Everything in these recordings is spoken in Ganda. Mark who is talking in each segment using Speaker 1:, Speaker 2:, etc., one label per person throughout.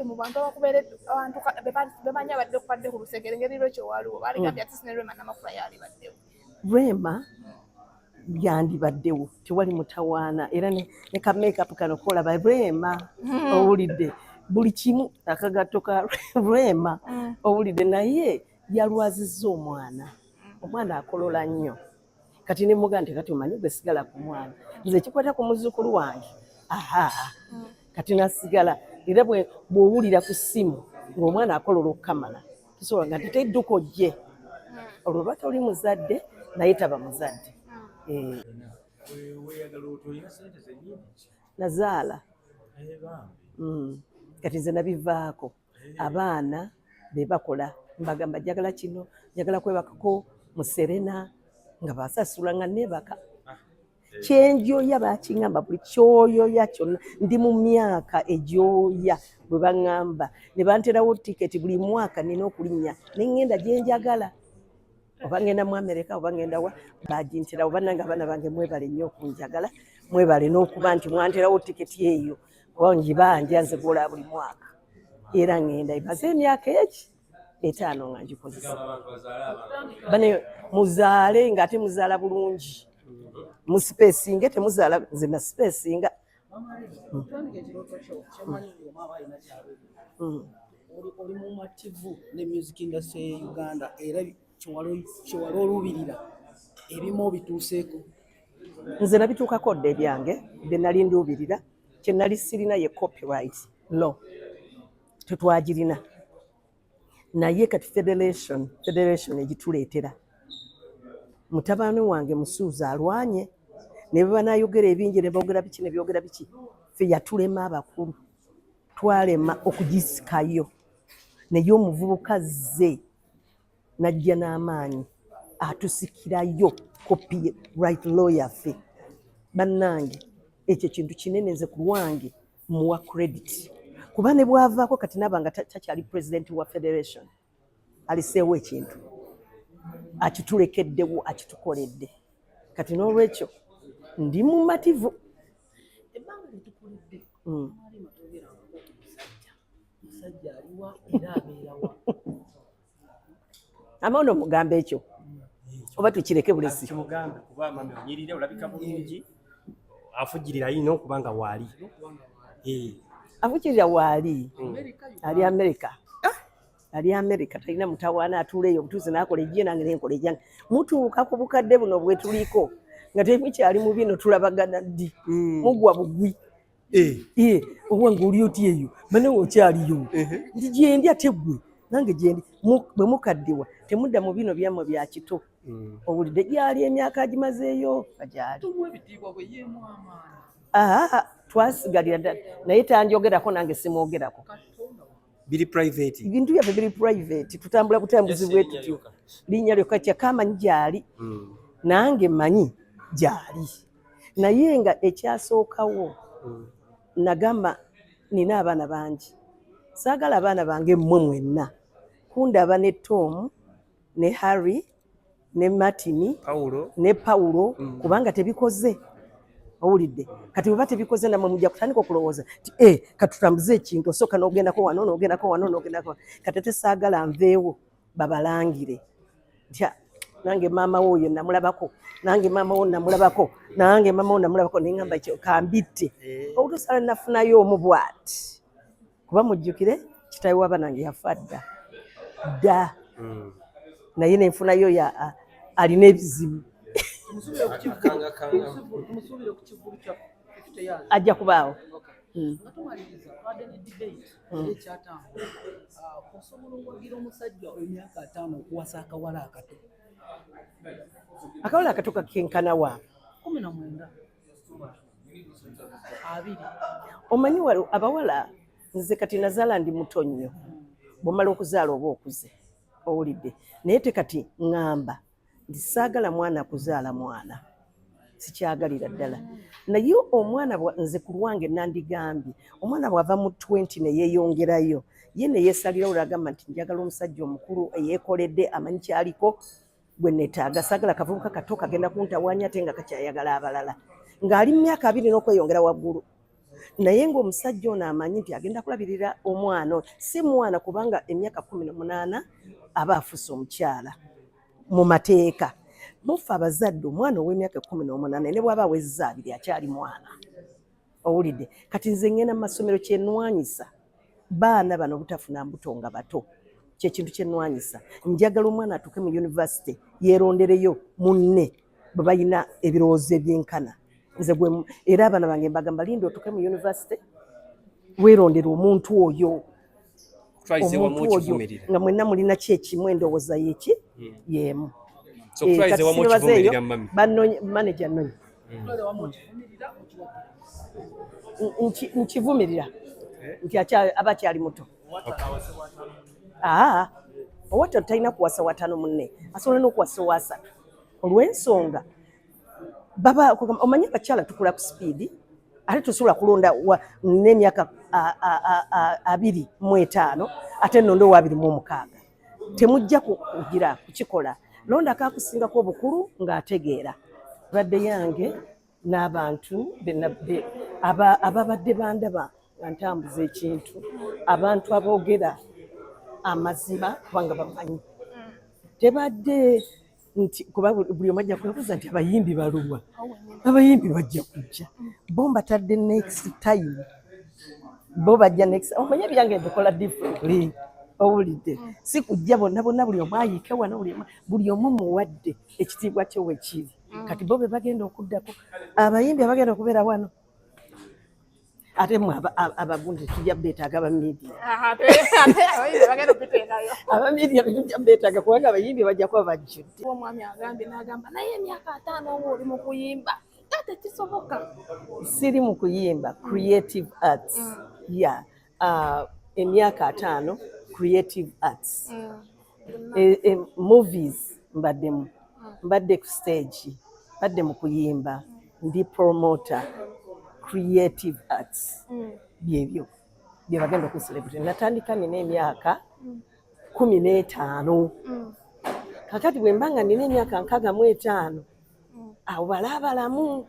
Speaker 1: Baligambye mu bantu abakubeere abantu bemanyi abadde kubadde ku lusegere ngeri lwekyo waliwo baligambye ate sine Rema Namakula yalibaddewo.
Speaker 2: Rema yandibaddewo, tewali mutawaana, era ne ka makeup kano kolaba Rema. Owulidde buli kimu, akagatto ka Rema. Owulidde, naye yalwazizza omwana. Omwana akolola nnyo. Kati ne mugaa nti kati omanyi gwe sigala ku mwana, nze ekikwata ku muzzukulu wange aha. Kati nasigala, era bw'owulira ku ssimu ng'omwana akolola okukamala, tusobola nga nti tedduka ojje. Olwo oba toli muzadde, naye taba muzadde. Eh. Nazaala. Kati nze nabivaako, abaana be bakola. Mbagamba njagala kino, njagala kwebakako mu Serena, nga basasula nga neebaka. Kyenjoya bakiŋŋamba, buli kyoyoya kyonna. Ndi mu myaka egyoya bwe baŋŋamba ne banterawo tiketi, buli mwaka nina okulinnya ne ŋŋenda gye njagala, oba ŋŋenda mu Amerika oba ŋŋenda wa, baginterawo. Bannange, abaana bange, mwebale nnyo okunjagala, mwebale n'okuba nti mwanterawo tiketi eyo, kuba ngibanja nze gwola buli mwaka, era ŋŋenda. Emaze emyaka egi 50 nga ngikozesa. Bane muzaale ng'ate muzaala bulungi, musipesinge, temuzaala nze nasipesinga.
Speaker 3: Oli mumativu ne music industry ye Uganda, era kyewali oluubirira ebimu obituuseeko?
Speaker 2: Nze nabituukako dda ebyange bye nali nduubirira. Kye nali sirina ye copyright law, tetwagirina, naye kati federation egituleetera. Mutabani wange Musuuza alwanye ne bwe banayogera ebingi ne boogera biki ne byogera biki, ffe yatulema, abakulu twalema okugisikayo, naye omuvubuka zze najja n'amaanyi atusikirayo copyright law yaffe. Bannange, ekyo kintu kinene. Nze ku lwange muwa credit, kuba ne bwavaako kati naba nga takyali president wa federation, aliseewo ekintu, akitulekeddewo, akitukoledde. Kati n'olwekyo ndi mumativu.
Speaker 3: Ebbanga lyetukoledde Rema togerangako ku musajja. Musajja aliwa era abeerawa?
Speaker 2: Ama ono mugambe ekyo oba tukireke bulesi?
Speaker 4: Kimugambe, kuba mami onyirire, olabika bulungi, afujirira ayina okuba nga waali. Eh.
Speaker 2: Afukirira waali.
Speaker 3: America?
Speaker 2: Ali America, ali America, talina mutawaana, atuula eyo obutuuzi n'akola egiye, nange nenkola ejjange. Mutuuka ku bukadde buno bwetuliko nga temukyali mu bino, tulabagana ddi? Mugwa bugwi. Eh, owange oli oti eyo bane okyaliyo? Nti gyendi, ate gwe? Nange gyendi. Bwe mukaddiwa temudda mu bino byammwe bya kito. Owulidde, gyali, emyaka agimazeeyo nga gyali.
Speaker 3: Tumuwa ebitiibwa bwe yeemu amaanyi.
Speaker 2: Aa, twasigalira ddala, naye tanjogerako, nange simwogerako.
Speaker 3: Katonda wange.
Speaker 4: Biri private.
Speaker 2: Ebintu byaffe biri private, tutambula butambuzi bwe tutyo, linnya lyokka kyakamanyi gyali. Nange manyi gyali, naye nga ekyasookawo nagamba nina abaana bangi, saagala abaana bange mmwe mwenna kundaba ne Tom ne Harry ne Martini
Speaker 4: Paulo.
Speaker 2: Ne Pawulo, kubanga tebikoze. Owulidde, kati bweba tebikoze, namwe mujja kutandika okulowooza ti e katutambuze ekintu. Osooka n'ogendako wano, n'ogendako wano, n'ogendako wano. Kati ate saagala nveewo babalangire nti "Ah, nange maama wo oyo namulabako, nange maama wo namulabako, nange maama wo namulabako." Neŋŋamba ekyo kambitte okutuusa nafunayo omu bw'ati, kuba mujjukire kitawe w'abanange yafa dda dda, naye nenfunayo ya alina ebizibu.
Speaker 3: Tumusuubire ku kivvulu kya 50 years?
Speaker 2: Ajja kubaawo.
Speaker 3: Nga tumaliriza, twadde ne debate era ekyatambula. Ah, osobola owagira omusajja emyaka 50 okuwasa akawala akato?
Speaker 2: Akawala akato kakenkana wa?
Speaker 3: 19, 20.
Speaker 2: Omanyi wali abawala, nze kati nazaala ndi muto nnyo. Bwomala okuzaala oba okuze, owulidde? Naye te kati ŋŋamba nti saagala mwana kuzaala mwana, sikyagalira ddala. Naye omwana nze ku lwange nandigambye omwana bw'ava mu 20 ne yeeyongerayo, ye ne yeesalirawo, lagamba nti njagala omusajja omukulu eyeekoledde, amanyi kyaliko gwe neetaaga, saagala kavubuka kato kagenda kuntawaanya ate nga kakyayagala abalala, ng'ali mu myaka 20 n'okweyongera waggulu. Naye ng'omusajja ono amanyi nti agenda kulabirira omwana oyo, si mwana, kubanga emyaka 18 aba afuuse omukyala mu mateeka. Mufe abazadde, omwana ow'emyaka 18 ne bw'aba awezezza 20 akyali mwana. Owulidde? Kati nze ngenda mu masomero, kyenwanyisa baana bano obutafuna mbuto nga bato, kyekintu kyenwanyisa. Njagala omwana atuuke mu university yeerondereyo munne bwe balina ebirowoozo ebyenkana. Nze gwe era abaana bange mbagamba, linda otuuke mu university weerondere omuntu oyo,
Speaker 4: Okutwaliza ewamu
Speaker 2: omuntu oyo
Speaker 4: okivumirira.
Speaker 2: nga mwenna mulina ki ekimu, endowooza yeki yemu.
Speaker 4: So okutwaliza
Speaker 2: Kati
Speaker 4: ewamu
Speaker 2: sibazeeyo,
Speaker 4: okivumirira, mami.
Speaker 2: Manager nonye.
Speaker 3: Okutwaliza ewamu okivumirira, okiwagira?
Speaker 2: Nkivumirira nti aba akyali muto. Aa, owataano talina kuwasa wataano munne, asobola n'okuwasa owasatu olw'ensonga baba omanyi abakyala tukula ku speed, ate tosobola kulonda n'emyaka 25 ate nonda owa 26. Temujja kugira kukikola. Londako akusingako obukulu ng'ategeera. Badde yange n'abantu ababadde bandaba nga ntambuza ekintu, abantu aboogera amazima, kubanga bamanyi tebadde nti kuba buli omu ajja kwebuuza nti abayimbi balumwa, abayimbi bajja kujja, bo mbatadde next time, bo bajja next. Omanye ebyange mbikola differently, owulidde? Si kujja bonna bonna, buli omu ayiike wano, buli omu muwadde ekitiibwa kye wekiri. Kati bo be bagenda okuddako, abayimbi abagenda okubeera wano, ate mwe abagundi tujja beetaaga, aba media.
Speaker 1: Ate abayimbi bagenda okubiteekayo.
Speaker 2: Aba media tetujja beetaaga kubanga abayimbi bajja kuba bajjudde.
Speaker 1: Omwami agambye n'agamba, naye emyaka 50 nga oli mu kuyimba, ate tekisoboka.
Speaker 2: Siri mu kuyimba, creative arts ya emyaka 50, creative arts. Movies mbaddemu, mbadde ku stage, mbadde mu kuyimba, ndi promoter, creative arts. Byebyo bye bagenda okucelebrate. Natandika nina emyaka 15. Kakati bwe mba nga nina emyaka 65, awo balaabalamu.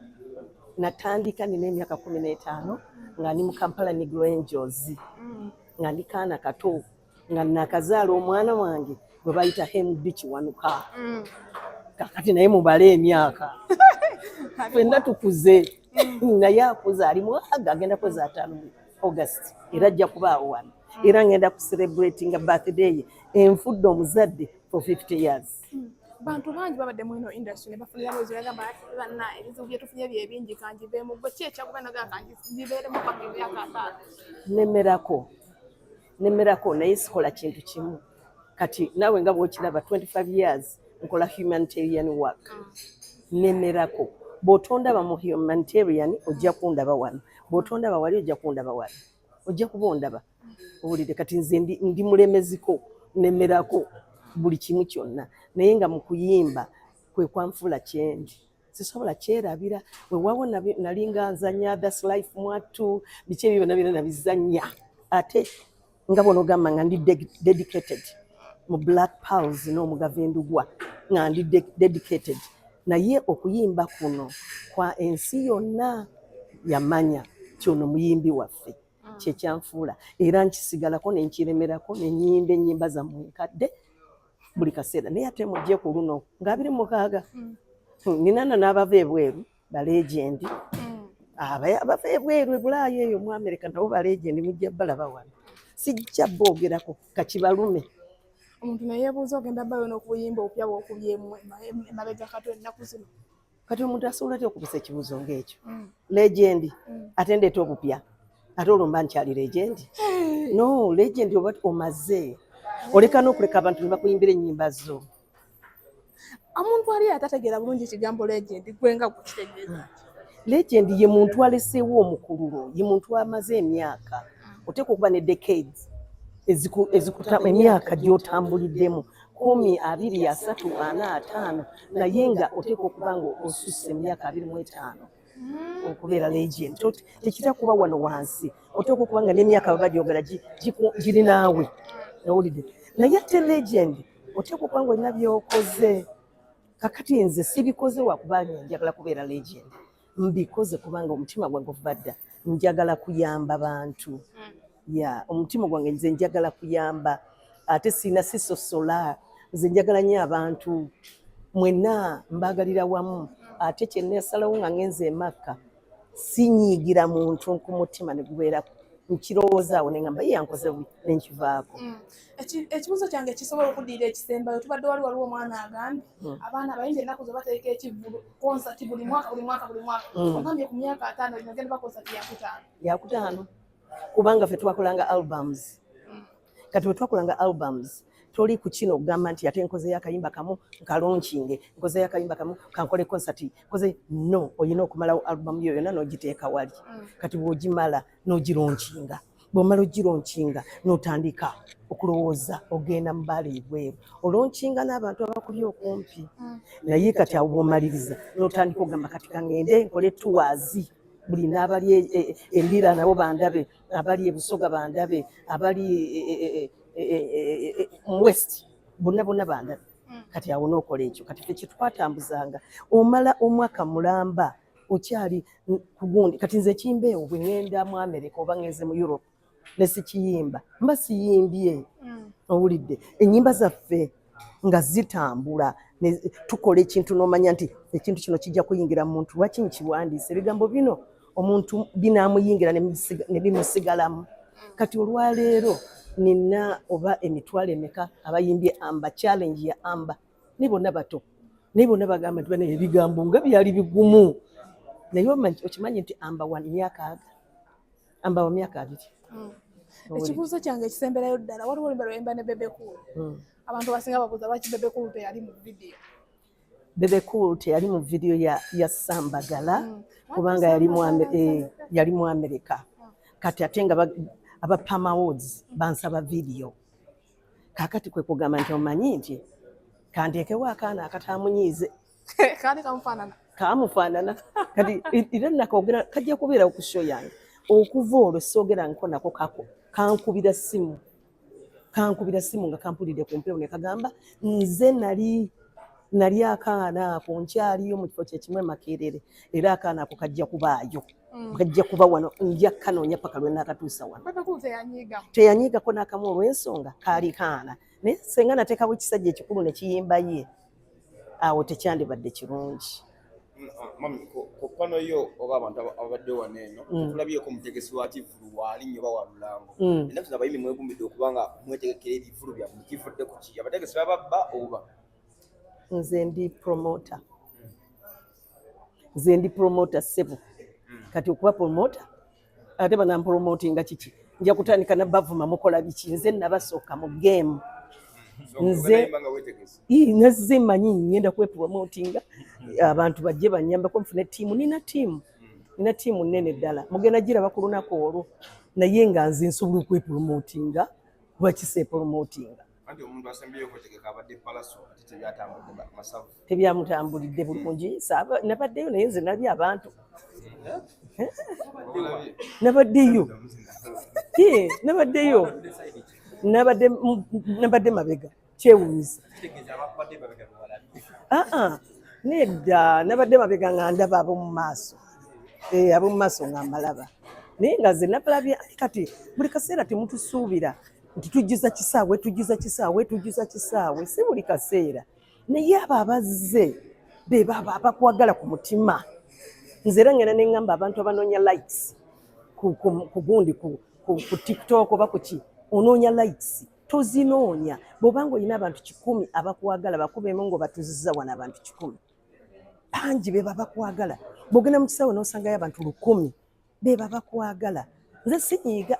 Speaker 2: Natandika nina emyaka 15 nga ndi mu Kampala Negro Angels, nga ndi kaana kato, nga nakazaala omwana wange gwe bayita Hemd Kiwanuka. Kakati naye mubale emyaka, ffenna tukuze, naye akuze, ali mwaga, agenda kweza 50 mu August, era ajja kubaawo wano, era ngenda ku celebratinga birthday ye. Enfudde omuzadde for 50 years.
Speaker 1: Bantu bangi babadde mu eno industry ne bafuniramu ebizibu, bagamba banna ebizibu byetufunye byebingi, kangiveemu. Gwe ki ekyakuba nagaa kangibeeremu paka emyaka 50?
Speaker 2: Nemerako, nemerako, naye sikola kintu kimu. Kati naawe nga bwokiraba, 25 years nkola humanitarian work, nemerako. Bw'otondaba mu humanitarian ojja kundaba wano, bw'otondaba wali ojja kundaba wano, ojja kuba ondaba. Owulidde? Kati nze ndi mulemeziko, nemerako buli kimu kyonna, naye nga mu kuyimba kwe kwanfuula kyendi, sisobola kyerabira. Weewaawo nalinga nzanya That's Life mwattu, biki ebyo byonna byonna nabizanya, ate nga bw'onoogamba nga ndi dedicated mu Black Pearls n'Omugava Endugwa, nga ndi dedicated, naye okuyimba kuno kwa ensi yonna yamanya ti ono muyimbi waffe, kyekyanfuula, era nkisigalako nenkiremerako, nenyimba ennyimba zammwe enkadde buli kaseera. Naye ate mujje ku luno nga 26, ninana n'abava ebweru ba legend, abava ebweru ebulaayo eyo mu Amerika, nabo ba legend, mujja balaba wano, sijja boogerako, kakibalume.
Speaker 1: Omuntu naye yeebuuza, ogenda bayo n'okubuyimba obupya bw'okubyemu emabega kato ennaku zino?
Speaker 2: Kati omuntu asobola atya okubuuza ekibuuzo ng'ekyo? Legend, ate ndeeta obupya, ate olwo mba nkyali legend? No, legend oba omaze oleka n'okuleka abantu ne bakuyimbira ennyimba zo.
Speaker 1: Omuntu ali atategeera bulungi ekigambo legend, gwe nga gukitegeeza?
Speaker 2: Legend ye muntu aleseewo omukululo, ye muntu amaze emyaka. Oteekwa okuba ne decades emyaka gy'otambuliddemu, 10, 20, 30, 40, 50, naye nga oteekwa okuba nga osusse emyaka 25 okubeera legend. Tekitera kuba wano wansi. Oteekwa okuba nga n'emyaka baba gyogera giri naawe, owulidde? Naye ate legend oteekwa okuba nga olina by'okoze. Kakati nze sibikoze wakubanga njagala kubeera legend, mbikoze kubanga omutima gwange okuva dda. Njagala kuyamba bantu. Ya, omutima gwange nze njagala kuyamba, ate sina sisosola, nze njagala nnyo abantu mwenna, mbagalira wamu. Ate kyenasalawo nga ngenze e Makka, sinyiigira muntu ku mutima ne gubeera nkirowoozaawo neŋamba ye yankoze bubi nenkivaako.
Speaker 1: Ekibuuzo kyange kisobola okuddirira ekisembayo. Tubadde waliwo omwana agambye abaana abayimbi ennaku zo bateeka ekivvulu, konsati, buli mwaka, buli mwaka, buli mwaka. Ogambye ku myaka 50 lino genda ba konsati yakutaano.
Speaker 2: Yakutaano, kubanga ffe twakolanga albums. Kati bwe twakolanga albums, toli ku kino okugamba nti ate nkozeyo akayimba kamu nkalaunchinge, nkozeyo akayimba kamu kankole concert, nkoze. No, olina okumalawo album yo yonna n'ogiteeka wali. Kati bw'ogimala n'ogilaunchinga, bw'omala ogilaunchinga n'otandika okulowooza ogenda mu baala ebweru, olaunchinga n'abantu abakuli okumpi. Naye kati awo bw'omaliriza n'otandika ogamba, kati kangende nkole tours, buli n'abali embira nabo bandabe, abali ebusoga bandabe, abali mu west bonna bonna bandabe. Kati awo n'okola ekyo. Kati ffe kyetwatambuzanga, omala omwaka mulamba okyali ku gundi. Kati nze ekimbeewo, bwe ŋŋenda mu America oba ŋŋenze mu Europe ne sikiyimba, mba siyimbye. Owulidde ennyimba zaffe nga zitambula, tukola ekintu n'omanya nti ekintu kino kijja kuyingira mu muntu. Lwaki nkiwandiise? Ebigambo bino omuntu binaamuyingira ne bimusigalamu. Kati olwaleero nina oba emitwalo emeka abayimbye Amba, challenge ya Amba, naye bonna bato, naye bonna bagamba nti bana ebigambo nga byali bigumu. Naye okimanyi nti Amba wa myaka aga, Amba wa myaka 20.
Speaker 1: Ekibuuzo kyange ekisemberayo ddala, waliwo oluyimba lweyimba ne Bebe Cool. Abantu basinga babuuza lwaki Bebe Cool teyali mu vidiyo.
Speaker 2: Bebe Cool teyali mu vidiyo ya Sambagala kubanga yali mu Amerika. Kati ate nga aba Pam Awards bansaba vidiyo. Kaakati kwe kugamba nti omanyi nti kanteekewo akaana akatamunyiize.
Speaker 1: Kaali kamufaanana.
Speaker 2: Kamufaanana. Kati era nakoogera kajja kubeera ku show yange. Okuva olwo soogera nko nako kako kankubira simu, kankubira simu nga kampulidde ku mpewo ne kagamba nze nali akaana ako nkyaliyo mu kifo kyekimu e Makerere, era akaana ako kajja kubaayo, kajja kuba wano, nja kanoonya paka lwe naakatuusa wano.
Speaker 1: Bebe Cool teyanyiigamu?
Speaker 2: Teyanyiigako n'akamu, olw'ensonga kaali kaana. Naye senga nateekawo ekisajja ekikulu ne kiyimba ye, awo tekyandibadde kirungi.
Speaker 5: Mami, ku pano yo oba abantu ababadde wano eno, tulabyeko omutegesi wa kivvulu waali nnyo bawa lulango. Ennaku zino abayimbi mwegumbidde okuba nga mwetegekera ebivvulu byammwe, kivudde ku ki? Abategesi bababba oba?
Speaker 2: Nze ndi promoter, nze ndi promoter ssebo. Kati okuba promoter, ate banampromotinga kiki? Nja kutandika nabavuma, mukola biki? Nze nabasooka mu game.
Speaker 5: Nze nga weetegese.
Speaker 2: Nazze manyi ngenda kwepromotinga, abantu bajje banyambeko nfune ttiimu. Nina ttiimu, nina ttiimu nnene ddala, mugenda giraba ku lunaku olwo. Naye nga nze nsobola okwepromotinga, lwaki seepromotinga?
Speaker 5: Anti omuntu asembyeyo okwetegeka abadde Palaso, ate tebyatambudde masavu.
Speaker 2: Tebyamutambulidde bulungi. Nabaddeyo, naye nze nabye abantu.
Speaker 5: Olabye?
Speaker 2: Nabaddeyo. Nabaddeyo, nabadde mabega, kyewuunyisa.
Speaker 4: Kitegeeza abakubadde mabega bewalabye?
Speaker 2: Aa, nedda, nabadde mabega nga ndaba ab'omu maaso. Ab'omu maaso nga mbalaba, naye nga nze nabalabye. Ate kati buli kaseera temutusuubira nti tujjuza kisaawe, tujjuza kisaawe, tujjuza kisaawe, si buli kaseera. Naye abo abazze be baba abakwagala ku mutima. Nze era ngenda neŋŋamba abantu abanoonya likes ku gundi ku TikTok oba ku ki, onoonya likes, tozinoonya. Bw'obanga olina abantu 100 abakwagala, bakubemu ng'obatuuzizza wano abantu 100, bangi be babakwagala. Bw'ogenda mu kisaawe n'osangayo abantu 1000, be babakwagala. Nze sinyiiga,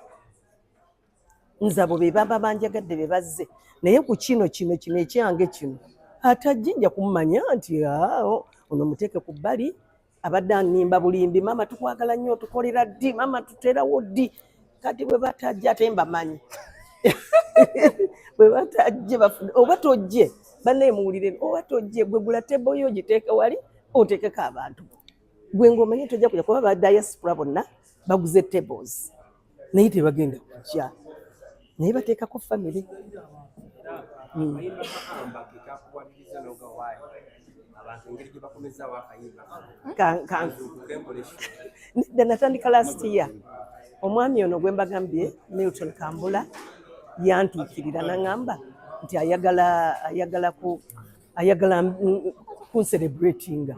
Speaker 2: nze abo be baba banjagadde be bazze. Naye ku kino kino kino ekyange kino, atajje nja kumumanya nti aa, ono muteeke ku bbali, abadde annimba bulimbi. Maama tukwagala nnyo, otukolera ddi? Maama tuterawo ddi? Kati bwe batajja, ate mbamanyi, bwe batajje oba tojje, bannaye muwulire, oba tojje, gwe gula table yo ogiteeke wali, oteekeko abantu gwe ng'omanyi tojja kujja, kuba ba diaspora bonna baguze tables naye tebagenda kujja, naye bateekako family.
Speaker 4: Akayimba ka Amba ke kakuwaliriza n'ogawaayi. Abantu engeri gye bakomezaawo akayimba.
Speaker 2: Nedda, natandika last year. Omwami ono gwe mbagambye, Milton Kambula, yantuukirira naŋŋamba nti ayagala kuncelebratinga.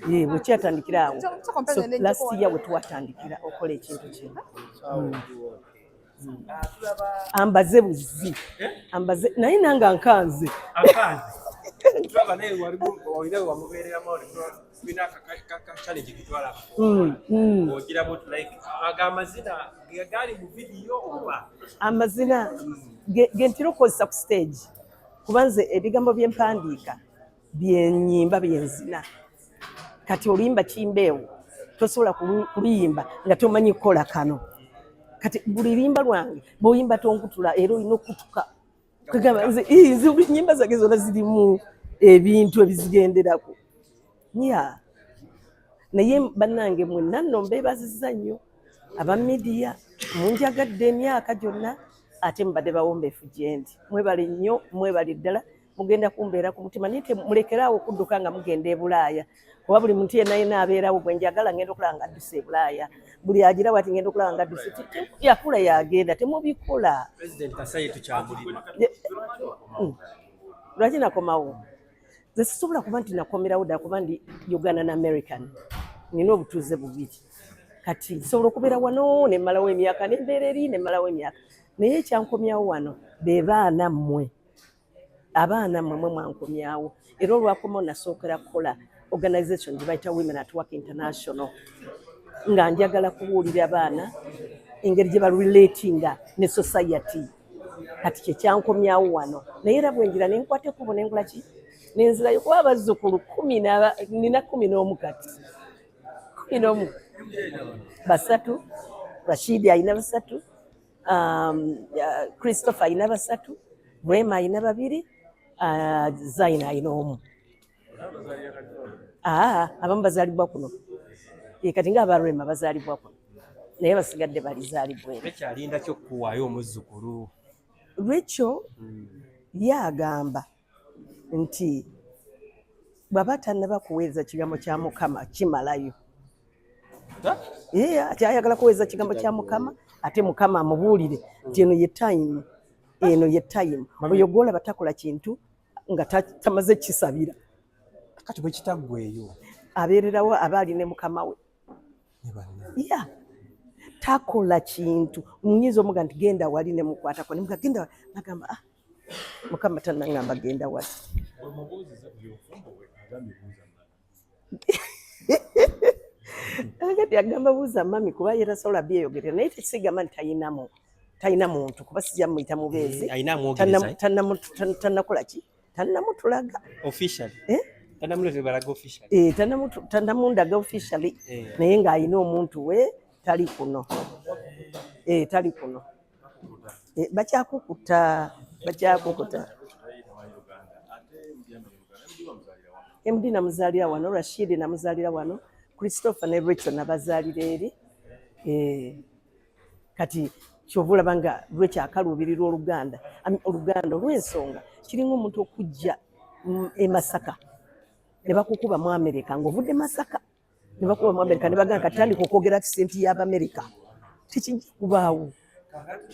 Speaker 2: Ye bwe kyatandikira awo. So last year we twatandikira okukola ekintu kino. Ambaze buzi, ambaze naye nange ankanze.
Speaker 4: Tulaba naye olina wamubeereramu, tulina challenge getwalaba. Ogira bot like aga amazina gali mu vidiyo oba?
Speaker 2: Amazina ge ntera okukozesa ku stage, kuba nze ebigambo byempandiika byenyimba byenzina. Kati oluyimba kimbeewo tosobola kuluyimba nga tomanyi kukola kano. Kati buli luyimba lwange bw'oyimba tonkutula, era olina okutuka. Kugamba nze buli nyimba zange zonna zirimu ebintu ebizigenderako ya. Naye bannange mwenna nno mbeebazizza nnyo aba media, munjagadde emyaka gyonna, ate mubadde bawombeefu gye ndi. Mwebale nnyo, mwebale ddala. Mugenda kumbeera ku mutima, naye mulekeraawo okudduka nga mugenda e Bulaaya, kuba buli muntu yenna yenna abeerawo gwe njagala ngenda okulaba nga adduse e Bulaaya. Buli agira bwati ngenda okulaba nga adduse. Yakula yagenda, temubikola.
Speaker 4: President Kasaye tukyamulina.
Speaker 2: Lwaki nakomawo? Nze sisobola kuba nti nakomerawo ddala, kuba ndi Ugandan American, nina obutuuze bubiri. Kati nsobola okubeera wano nemmalawo emyaka, nembeera eri nemmalawo emyaka, naye ekyankomyawo wano be baana mmwe. Abaana mmwe mwe mwankomyawo. Era olwakomawo nasookera kukola organization gye bayita Women at Work International, nga njagala kubuulira abaana engeri gye barelatinga ne society. Kati kyekyankomyawo wano. Naye era bwenjira nenkwata ekkubo nenkola ki, nenzirayo, kuba abazzukulu nina 11 kati, 11, basatu. Rashidi alina basatu, Christopher alina basatu, Rema alina babiri, Zaina alina omu. Abamu bazaalibwa kuno. Kati nga aba Rema bazaalibwa kuno, naye basigadde balizaalibwa eno.
Speaker 4: Ekyalinda kyokkuwaayo omuzzukulu.
Speaker 2: Rachel ye agamba nti bw'aba tannaba kuweereza kigambo kya Mukama kimalayo. Ye ati ayagala kuweereza kigambo kya Mukama, ate Mukama amubuulire nti eno ye time, eno ye time. Oyo gwolaba takola kintu nga tamaze kisabira.
Speaker 4: Kati bwe kitaggweeyo?
Speaker 2: Abeererawo, aba ali ne Mukama we.
Speaker 4: Ne banna.
Speaker 2: Ya takola kintu, nyinza omuga nti genda wali, nemukwatako nemuga genda wali, nagamba, "Ah, Mukama tannaŋŋamba genda wali."
Speaker 6: Bwemubuuziza ku byobufumbo bwe, agambye buuza mummy.
Speaker 2: Kati agamba buuza mummy, kuba ye tasobola byeyogerera. Naye tekisigamba nti talina muntu, kuba sijja muyita mubeezi.
Speaker 4: Alina amwogereza, eh?
Speaker 2: Tannakola ki, tannamutulaga.
Speaker 4: Officially.
Speaker 2: Eh?
Speaker 4: Tannamuleetera balaga officially.
Speaker 2: Eh, tannamundaga officially. Naye ng'alina omuntu we, tali kuno. Tali kuno. Bakyakukuta, bakyakukuta. MD namuzaalira wano, Rashid namuzaalira wano, Christopher ne Rachel nabazaalira eri. Kati kyova olaba nga Rachel akaluubirirwa Oluganda, Oluganda olw'ensonga kiringa omuntu okujja e Masaka ne bakukuba mu Amerika ng'ovudde Masaka, ne bakuba mu Amerika ne bagamba kati tandika okwogera accent y'Abamerika. Tekijja kubaawo.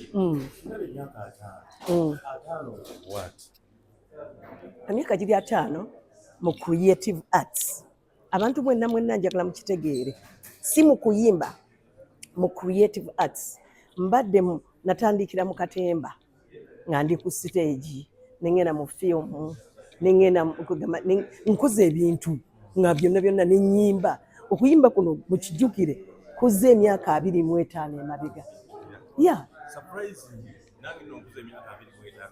Speaker 6: Emyaka 50. 50 what?
Speaker 2: Emyaka giri 50 mu creative arts. Abantu mwenna mwenna njagala mukitegeere, si mu kuyimba, mu creative arts. Mbadde natandikira mu katemba nga ndi ku stage, nengenda mu fiimu, nengenda kugamba, nkoze ebintu nga byonna byonna, nenyimba. Okuyimba kuno mukijjukire kuze emyaka 25 emabega ya.
Speaker 6: Surprising, nange nno nkuze emyaka 25.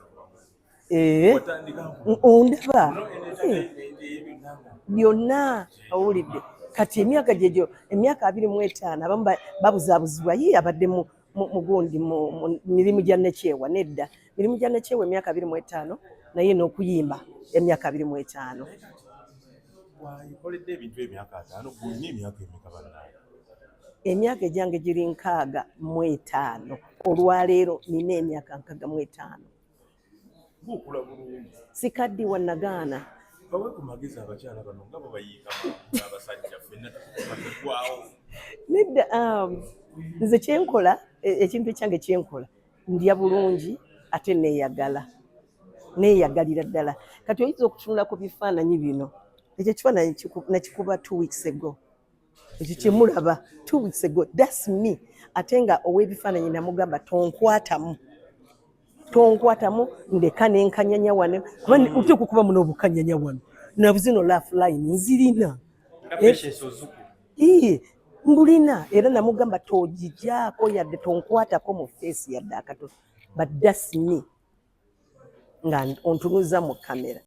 Speaker 2: Eh,
Speaker 6: Watandika
Speaker 2: ondaba.
Speaker 6: No,
Speaker 2: Byonna owulidde. Kati emyaka gyegyo, emyaka 25, abamu babuzaabuzibwa ye abadde mu gundi mu mirimu gya nekyewa. Nedda, mirimu gya nekyewa emyaka 25, naye n'okuyimba emyaka 25.
Speaker 6: Wakoledde ebintu emyaka 50, gulina emyaka emeka bannange?
Speaker 2: Emyaka egyange giri 65. Olwaleero nina emyaka 65.
Speaker 6: Ng'okula bulungi.
Speaker 2: Sikaddiwa, nagaana.
Speaker 6: Bawe ku magezi abakyala bano nga bwe bayiika abasajja, ffenna tuggwawo.
Speaker 2: Nedda, nze kyenkola, ekintu ekyange kyenkola, ndya bulungi ate neeyagala, neeyagalira ddala. Kati oyinza okutunula ku bifaananyi bino, ekyo ekifaananyi nakikuba 2 weeks ago. Ekyo kyemulaba 2 weeks ago, that's me. Ate nga ow'ebifaananyi namugamba, "Tonkwatamu, tonkwatamu, ndeka nenkanyanya wano," kuba oteeka okuba muno obukanyanya wano nabuzino laugh line nzirina.
Speaker 4: Nga Patience Ozuku.
Speaker 2: Iye, mbulina. Era namugamba, "Togijaako yadde, tonkwatako mu face yadde akatono." But that's me nga ontunuza mu kamera.